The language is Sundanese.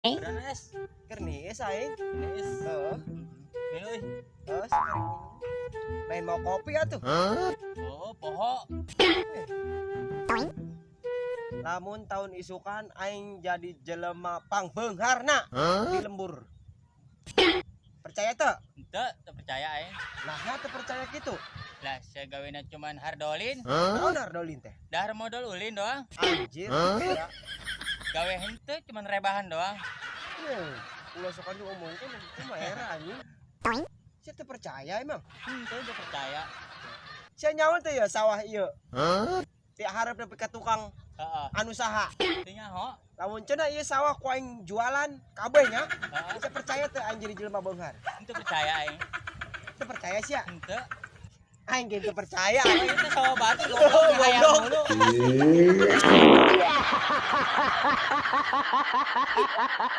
Beres. Keur niis aing. Niis. Heeh. Minum euy. Heeh, sekarang minum. Lain mau kopi atuh. Oh, poho. Lamun tahun isukan aing jadi jelema pangbeungharna di lembur. Percaya teu? Henteu, teu percaya aing. Nah, teu percaya gitu. Lah, sia gawena cuman hardolin. Naon hardolin teh? Dahar modal ulin doang. Anjir. Ya. Gawe henteu, cuman rebahan doang. Eh, ulah sok anu omongkeun kumaha era anjing. Sia teu percaya emang? Henteu, teu percaya. Sia nyaho teh ya sawah ieu? Ti hareup nepi ka tukang Heeh. anu saha? Teu nyaho. Lamun cenah ieu sawah ku aing jualan kabeh nya. Heeh. Sia percaya teu aing jadi jelema beunghar? Henteu percaya aing. Teu percaya sia? Henteu. Aing ge teu percaya. Oh, itu sawah batu goblok, hayang Goblok. Mulu.